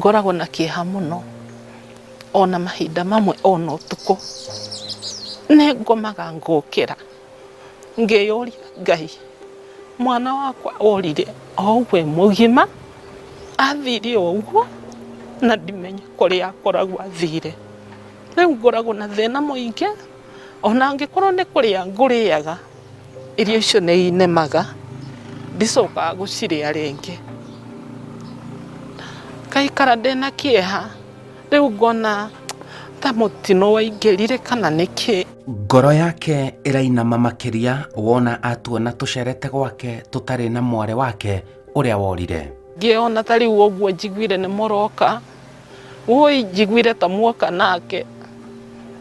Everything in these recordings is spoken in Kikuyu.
Ngoragwo na kĩeha mũno ona mahinda mamwe ona ũtukũ nĩ ngomaga ngokĩra ngĩyũria Ngai mwana wakwa orire o ũguo e mũgima athire o ũguo na ndimenya kũrĩa akoragwo athire. Rĩu ngoragwo na thĩna mũingĩ ona angĩkorwo nĩ kũrĩa ngũrĩaga irio icio nĩ inemaga ndicokaga gũcirĩa rĩngĩ. Ngaikara ndĩna kĩeha rĩu ngona ta mũtino waingĩrire kana nĩkĩ. Ngoro yake ĩrainama makĩria wona atuona tũcerete gwake tũtarĩ na mwarĩ wake ũrĩa worire. Ngĩona ta rĩu ũguo njiguire nĩ mũroka, wũi njiguire ta muoka nake,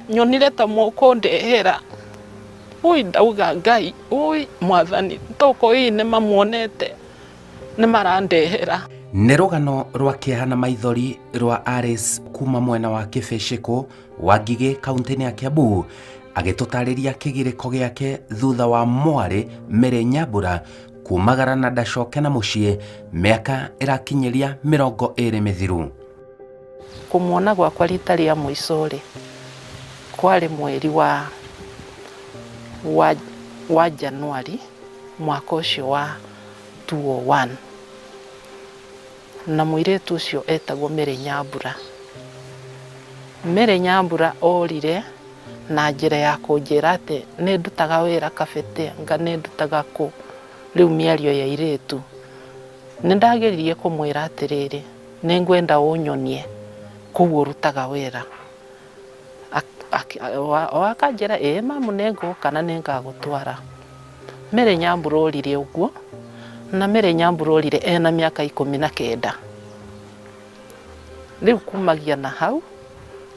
nyonire ta mũkũndehera, wũi ndauga Ngai, wũi Mwathani, tokorwo hihi nĩ mamuonete nĩ marandehera. Nĩ rũgano rwa kĩeha na maithori rwa Alice kuma mwena wa Kĩbĩcĩkũ wa Ngigĩ kaunti-inĩ ya Kiambu agĩtũtarĩria kĩgirĩko gĩake thutha wa mwarĩ Mary Nyambura kumagara na ndacoke na mũciĩ mĩaka ĩrakinyĩria 20 mĩthiru. Kũmuona gwakwa rita rĩa mũico rĩ, kwarĩ mweri wa Januari mwaka ũcio wa 2001. Na mũirĩtu ũcio etagwo Mary Nyambura. Mary Nyambura orire na njĩra ya kũnjĩra atĩ nĩ ndutaga wĩra kabete, anga nĩ ndutaga kũ, rĩu mĩario ya airĩtu. Nĩ ndageririe kũmwĩra atĩrĩrĩ, nĩ ngwenda ũnyonie kũu ũrutaga wĩra. O akanjĩra ĩĩ mamu nĩ ngũka na nĩ ngagũtwara. Mary Nyambura orire ũguo, na Mary Nyambura orire ena mĩaka 19. Rĩu kumagia na hau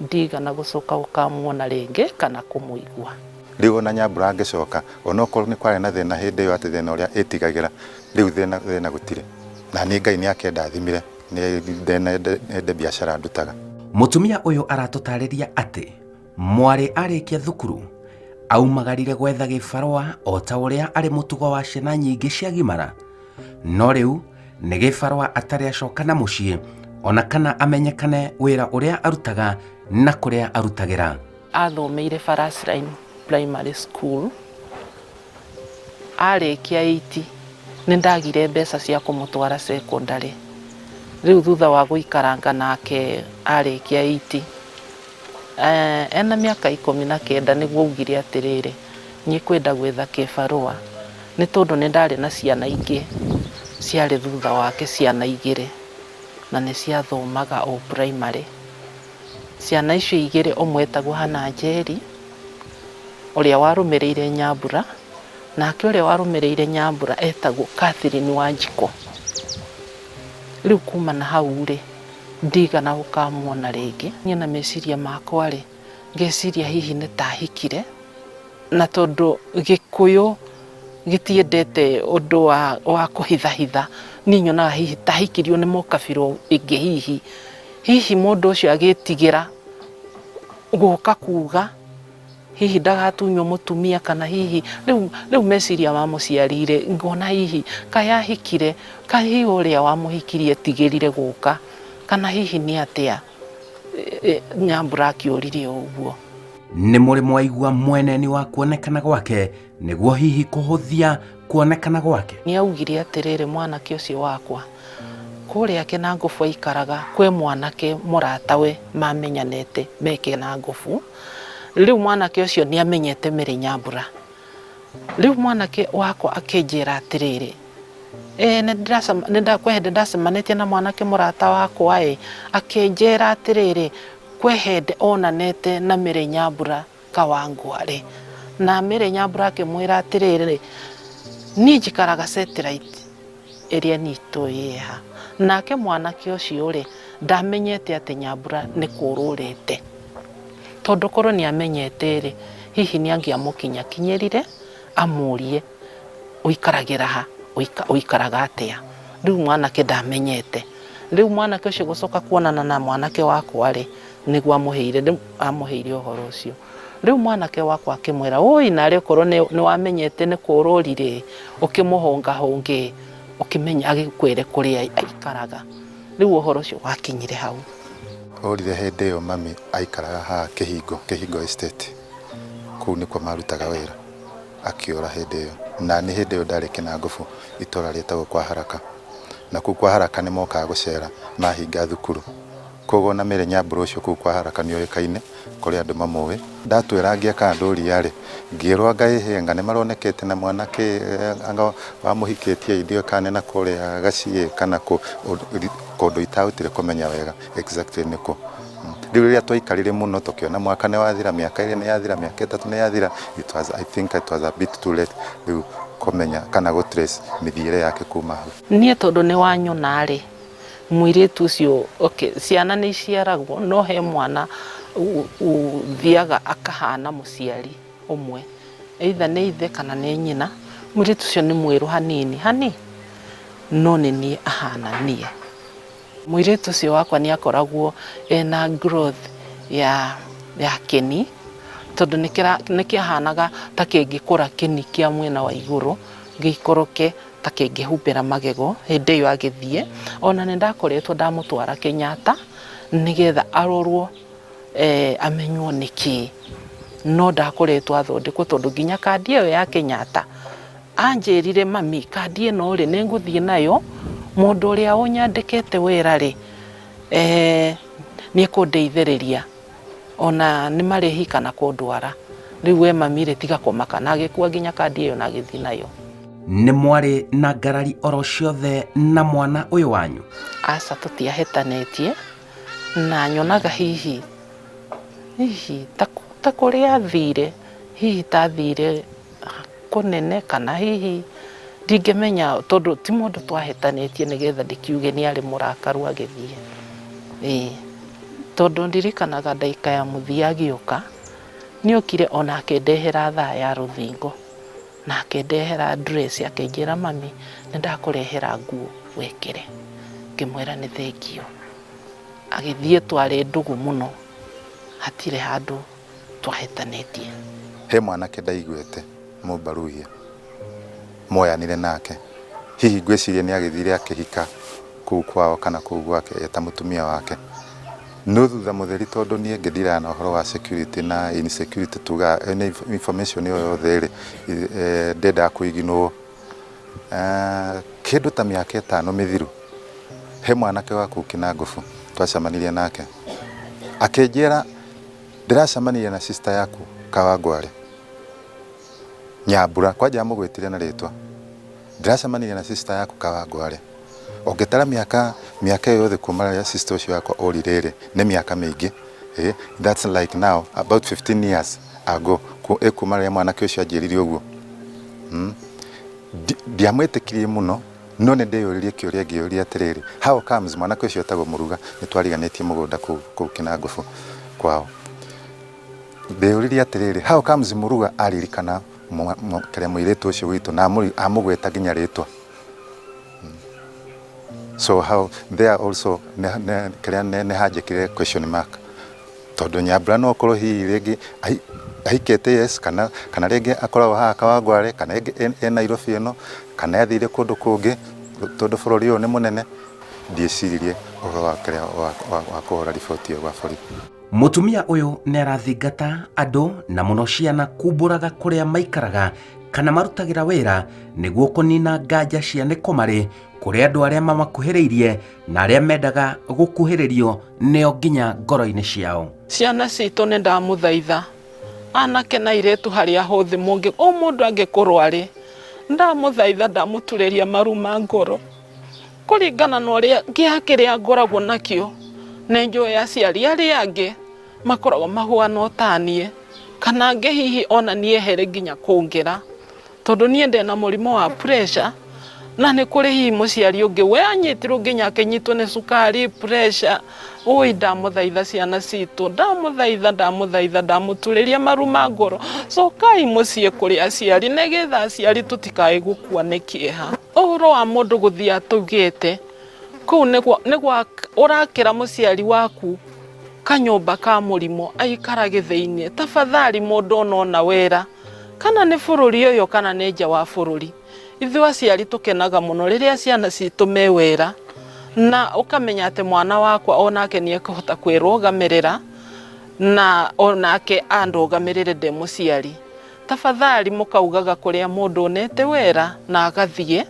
ndigana gũcoka gũkamuona rĩngĩ kana kũmũigua. Rĩu ona Nyambura angĩcoka, onokorwo nĩ kwarĩ na thĩna hĩndĩ ĩyo atĩ thĩna ũrĩa ĩtigagĩra, rĩu thĩna thĩna gũtirĩ. Na niĩ Ngai nĩ akendathimire, nĩ biacara ndutaga. Mũtumia ũyũ aratũtarĩria atĩ mwarĩ arĩkia thukuru aumagarire gwetha gĩbarũa o ta ũrĩa arĩ mũtugo wa ciana nyingĩ ciagimara, no rĩu nĩ gĩbarũa atarĩ acoka na mũciĩ ona kana amenyekane wĩra ũrĩa arutaga na kũrĩa arutagĩra. Athomeire Farasline Primary School, arĩkia 8 nĩ ndagire mbeca cia kũmũtwara secondary. Rĩu thutha wa gũikaranga nake arĩkia 8, ena mĩaka 19 nĩguo augire atĩrĩrĩ, niĩ kwenda gwetha kĩbarũa nĩ tondũ nĩ ndarĩ na ciana ingĩ ciarĩ thutha wake, ciana igĩrĩ na nĩ ciathomaga o primary. Ciana icio igĩrĩ ũmwe etagwo Hannah Njeri ũrĩa warũmĩrĩire Nyambura, nake ũrĩa warũmĩrĩire Nyambura etagwo Catherine Wanjikũ. Rĩu kuma na hau rĩ, ndigana gũkamuona rĩngĩ. Niĩ na meciria makwa rĩ, ngeciria hihi nĩ ta ahikire, na tondũ Gĩkũyũ gĩtiendete ũndũ wa kũhithahitha, niĩ nyonaga hihi ta ahikirio nĩ mũkabira ĩngĩ hihi. Hihi mũndũ ũcio agĩtigĩra gũka kuga hihi ndagatunywo mũtumia kana hihi rĩu rĩu meciria ma mũciari rĩ, ngona hihi kaĩ ahikire, kaĩ hihi ũrĩa wamũhikirie etigĩrire gũka, kana hihi nĩ atĩa Nyambura akĩũrire ũguo. Nĩ mũrĩ mwaigua mweneni wa kuonekana gwake nĩguo hihi kũhũthia kuonekana gwake? Nĩ augire atĩrĩrĩ, mwanake ũcio wakwa kũrĩa Kĩnangũbũ aikaraga kwĩ mwanake mũratawe mamenyanete me Kĩnangũbũ. Rĩu mwanake ũcio nĩ amenyete Mary Nyambura. Rĩu mwanake wakwa akĩnjĩra atĩrĩrĩ, ĩĩ kwĩ hĩndĩ ndacemanĩtie na mwanake mũrata wakwa ĩ, akĩnjĩra atĩrĩrĩ, kwĩ hĩndĩ onanĩte na Mary Nyambura Kawangware. Na Mary Nyambura akĩmwĩra atĩrĩrĩ, niĩ njikaraga satellite ĩrĩa niĩ itũĩ ĩha. Nake mwanake ũcio rĩ, ndamenyete atĩ Nyambura nĩ kũrũrĩte. Tondũ korwo nĩ amenyete rĩ, hihi nĩ angĩamũkinyakinyĩrire amũrie ũikaragĩra ha, ũikaraga atĩa. Rĩu mwanake ndamenyete. Rĩu mwanake ũcio gũcoka kuonana na mwanake wakwa rĩ, nĩguo amũheire, rĩu amũheire ũhoro ũcio. Rĩu mwanake wakwa akĩmwĩra, ũi narĩ okorwo nĩ wamenyete nĩ kũrũri rĩ, ũkĩmũhũngahũnge, ũkĩmenye agĩkwĩre kũrĩa aikaraga. Rĩu ũhoro ũcio wakinyire hau. Orire hĩndĩ ĩyo mami aikaraga haha Kĩhingo, Kĩhingo Estate. Kũu nĩkuo marutaga wĩra. Akĩũra hĩndĩ ĩyo. Na niĩ hĩndĩ ĩyo ndarĩ Kĩnangũbũ, itũra rĩtagwo kwa Haraka. Na kũu kwa Haraka nĩ mokaga gũcera mahinga thukuru. Koguo ona Mary Nyambura ũcio kũu kwa Haraka nĩ oĩkaine, kũrĩ andũ mamũĩ. Ndatwĩrangia kana ndũria rĩ, ngĩrwo anga ĩhĩ anga nĩ maronekete na mwanake anga wamũhikĩtie ndiũĩ kana nĩ na kũrĩa Gaciĩ kana kũ, kũndũ itahotire kũmenya wega exactly nĩ kũ. Rĩu rĩrĩa twaikarire mũno tũkĩona mwaka nĩ wathira, mĩaka ĩrĩ nĩ yathira, mĩaka 3 nĩ yathira, it was, I think it was a bit too late rĩu kũmenya kana gũ trace mĩthiĩre yake kuma hau. Niĩ tondũ nĩ wanyona rĩ, mũirĩtu ũcio, okay, ciana nĩ iciaragwo no he mwana ũthiaga akahana mũciari ũmwe, either nĩ ithe kana nĩ nyina. Mũirĩtu ũcio nĩ mwerũ hanini hani, no nĩ niĩ ahana niĩ. Mũirĩtu ũcio wakwa nĩ akoragwo ena growth ya kĩni, tondũ nĩ kĩahanaga ta kĩngĩkũra kĩni kĩa mwena wa igũrũ gĩikũrũke ta kĩngĩhumbĩra magego hĩndĩ ĩyo agĩthiĩ. Ona nĩ ndakoretwo ndamũtwara Kenyatta nĩgetha arorwo, amenywo nĩ kĩĩ, no ndakoretwo athondekwo tondũ nginya kandi ĩyo ya Kenyatta anjĩrire, mami, kandi ĩno rĩ, nĩ ngũthiĩ nayo, mũndũ ũrĩa ũnyandĩkĩte wĩra rĩ, nĩ ekũndeithĩrĩria ona nĩ marĩhi kana kũndwara. Rĩu we mami rĩ, tiga kũmaka. Na agĩkua nginya kandi ĩyo na agĩthiĩ nayo. Nĩ mwarĩ na ngarari oro ciothe na mwana ũyũ wanyu? Aca, tũtiahĩtanĩtie, na nyonaga hihi hihi ta kũrĩa athire, hihi ta athire kũnene, kana hihi ndingĩmenya, tondũ ti mũndũ twahĩtanĩtie nĩgetha ndĩkiuge nĩ arĩ mũrakaru agĩthiĩ. Ĩĩ, tondũ ndirikanaga ndagĩka ya mũthia agĩũka, nĩ okire ona akĩndehera thaa ya rũthingo na akĩndehera dress, akĩnjĩra, mami, nĩ ndakũrehera nguo wĩkĩre. Ngĩmwĩra nĩ thengiũ. Agĩthiĩ. Twarĩ ndũgũ mũno, hatirĩ handũ twahĩtanĩtie. He mwanake ndaiguĩte Mũmbaruhia moyanire nake, hihi ngwĩciria nĩ agĩthire akĩhika kũu kwao kana kũu gwake eta mũtumia wake. No thutha mũtheri, tondũ niĩ ngĩndiraga na ũhoro wa security na insecurity, tugaga any information o yothe rĩ, ndendaga kũiginwo. Kĩndũ ta mĩaka 5 mĩthiru, he mwanake wa kũu Kĩnangũbũ twacemanirie nake, akĩnjĩra ndĩracemanirie na sister yaku Kawangware Nyambura, kwanja amũgwĩtire na rĩtwa, ndĩracemanirie na sister yaku Kawangware. Ũngĩtara mĩaka ĩyo yothe kuma rĩrĩa sister ũcio wakwa orire rĩ, nĩ mĩaka mĩingĩ. That's like now about 15 years ago kuma rĩrĩa mwanake ũcio anjĩrire ũguo. Ndiamwĩtĩkirie mũno, no nĩ ndeyũririe kĩũria, ngĩyũria atĩrĩrĩ, how comes mwanake ũcio etagwo Mũruga, nĩ twariganĩtie mũgũnda kũu Kĩnangũbũ kwao. Ndeyũririe atĩrĩrĩ, how comes Mũruga aririkana kĩrĩa mũirĩtu ũcio witũ na amũgweta nginya rĩtwa? So how there also kĩrĩa nĩ hanjĩkire question mark, tondũ Nyambura no okorwo hihi rĩngĩ ahikĩte, yes, kana rĩngĩ akoragwo haha Kawangware, kana rĩngĩ e Nairobi ĩno, kana athire kũndũ kũngĩ, tondũ bũrũri ũyũ nĩ mũnene. Ndieciririe ũhoro wa kĩrĩa wa kũhũra riboti ĩyo gwa borithi. Mũtumia ũyũ nĩ arathingata andũ na mũno ciana kumbũraga kũrĩa maikaraga kana marutagĩra wĩra nĩguo kũnina nganja cia nĩkũ marĩ kũrĩ andũ arĩa mamakuhĩrĩirie na arĩa mendaga gũkuhĩrĩrio nĩo nginya ngoro-inĩ ciao. Ciana citũ, nĩ ndamũthaitha, anake na airĩtu, harĩa hothe mũngĩ o mũndũ angĩkorwo arĩ, ndamũthaitha, ndamũturĩria maru ma ngoro kũringana na ũrĩa kĩeha kĩrĩa ngoragwo nakĩo. Nĩ njũĩ aciari arĩa angĩ makoragwo mahuana o ta niĩ, kana angĩ hihi ona niĩ here nginya kũngĩra, tondũ niĩ ndĩna mũrimũ wa pressure, na nĩ kũrĩ hihi mũciari ũngĩ we anyitirwo nginya akĩnyitwo nĩ cukari, pressure. Ũi, ndamũthaitha, ciana citũ, ndamũthaitha, ndamũthaitha, ndamũturĩria maru ma ngoro, cokai mũciĩ kũrĩ aciari nĩgetha aciari tũtikae gũkua nĩ kĩeha. Ũhoro wa mũndũ gũthiĩ atugĩte kũu nĩgwa ũrakĩra mũciari waku kanyũmba ka mũrimũ aikarage thĩiniĩ. Tafadhali, mũndũ onona wĩra, kana nĩ bũrũri ũyũ kana nĩ nja wa bũrũri, ithuĩ aciari tũkenaga mũno rĩrĩa ciana citũ me wĩra. Na ũkamenya atĩ mwana wakwa onake nĩ ekũhota kwĩrũgamĩrĩra na onake andũgamĩrĩre ndĩ mũciari. Tafadhali mũkaugaga kũrĩa mũndũ onete wĩra na agathiĩ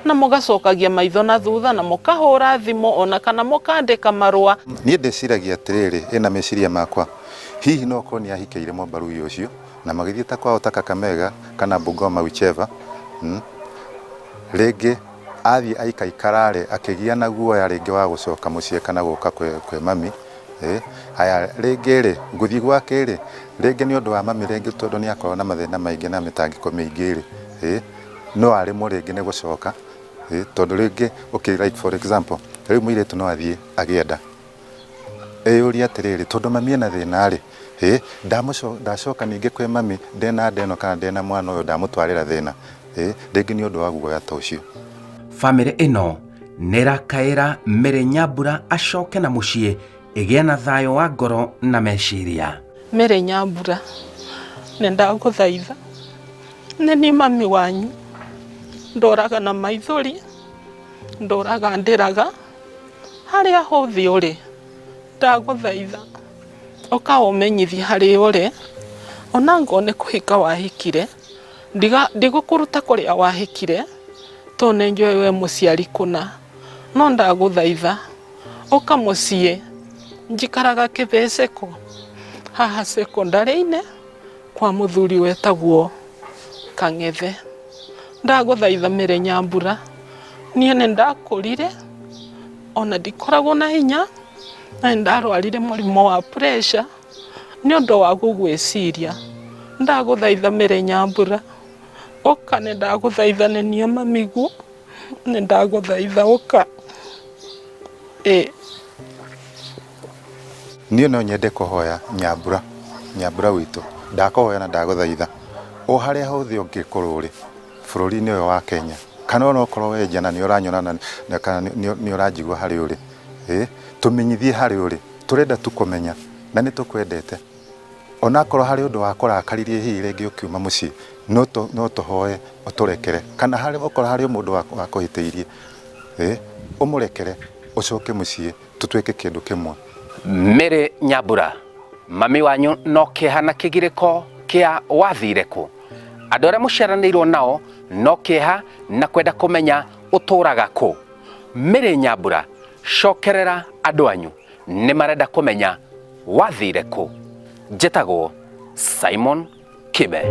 na mũgacokagia maitho na thutha na mũkahũra thimũ ona kana mũkandĩka marũa. Niĩ ndĩciragia atĩrĩrĩ, ĩna meciria makwa, hihi no okorwo nĩ ahikĩire Mwambarui ũcio na magĩthiĩ ta kwao ta Kakamega kana Bungoma whichever, rĩngĩ athiĩ aikaikara-rĩ, akĩgĩa na guoya rĩngĩ wa gũcoka mũciĩ kana gũka kwĩ mami. Haya rĩngĩ-rĩ, gũthiĩ gwake-rĩ, rĩngĩ nĩ ũndũ wa mami rĩngĩ tondũ nĩ akoragwo na mathĩna maingĩ na mĩtangĩko mĩingĩ-rĩ, no aremwo rĩngĩ nĩ gũcoka, tondũ rĩngĩ okay like for example, rĩu mũirĩtu no athiĩ agĩe nda, eyũrie atĩrĩrĩ, tondũ mami ena thĩna-rĩ, ndacoka ningĩ kwĩ mami ndĩna nda ĩno kana ndĩna mwana ũyũ ndamũtwarĩra thĩna, rĩngĩ nĩ ũndũ wa guoya ta ũcio. Bamĩrĩ ĩno nĩ ĩrakaĩra Mary Nyambura acoke na mũciĩ ĩgĩe na thayũ wa ngoro na meciria. Mary Nyambura, nĩ ndagũthaitha, nĩ niĩ mami wanyu, ndũraga na maithori, ndũraga ndĩraga, harĩa hothe ũrĩ, ndagũthaitha, ũka ũmenyithie harĩa ũrĩ, ona ngorwo nĩ kũhika wahikire, ndigũkũruta kũrĩa wahikire, tondũ nĩ njũĩ we mũciari kũna, no ndagũthaitha, ũka mũciĩ, njikaraga Kĩbĩcĩkũ, haha sekondarĩ-inĩ, kwa mũthuri wetagwo Kang'ethe. Ndagũthaitha Mary Nyambura, niĩ nĩ ndakũrire, ona ndikoragwo na hinya, na nĩ ndarwarire mũrimũ wa pressure, nĩ ũndũ wa gũgwĩciria. Ndagũthaitha Mary Nyambura, ũka nĩ ndagũthaitha nĩ niĩ mamiguo, nĩ ndagũthaitha ũka. Ĩ. Niĩ no nyende kũhoya Nyambura, Nyambura witũ, ndakũhoya na ndagũthaitha, o harĩa hothe ũngĩkorwo ũrĩ bũrũri-inĩ ũyũ wa Kenya, kana ona okorwo wĩ nja na nĩ ũranyona na kana nĩ ũranjigua harĩa ũrĩ, tũmenyithie harĩa ũrĩ, tũrenda tu kũmenya na nĩ tũkwendete. Onakorwo harĩ ũndũ wakũrakaririe hihi rĩngĩ ũkiuma mũciĩ, no tũhoe ũtũrekere, kana harĩ okorwo harĩ mũndũ wakũhĩtĩirie, ũmũrekere ũcoke mũciĩ tũtuĩke kĩndũ kĩmwe. Mary Nyambura, mami wanyu no kĩeha na kĩgirĩko kĩa wathire kũ? Andũ arĩa mũciaranĩirwo nao no kĩeha na kwenda kũmenya ũtũraga kũ? Mary Nyambura, cokerera andũ anyu nĩ marenda kũmenya wathire kũ? Njĩtagwo Simon Kibe.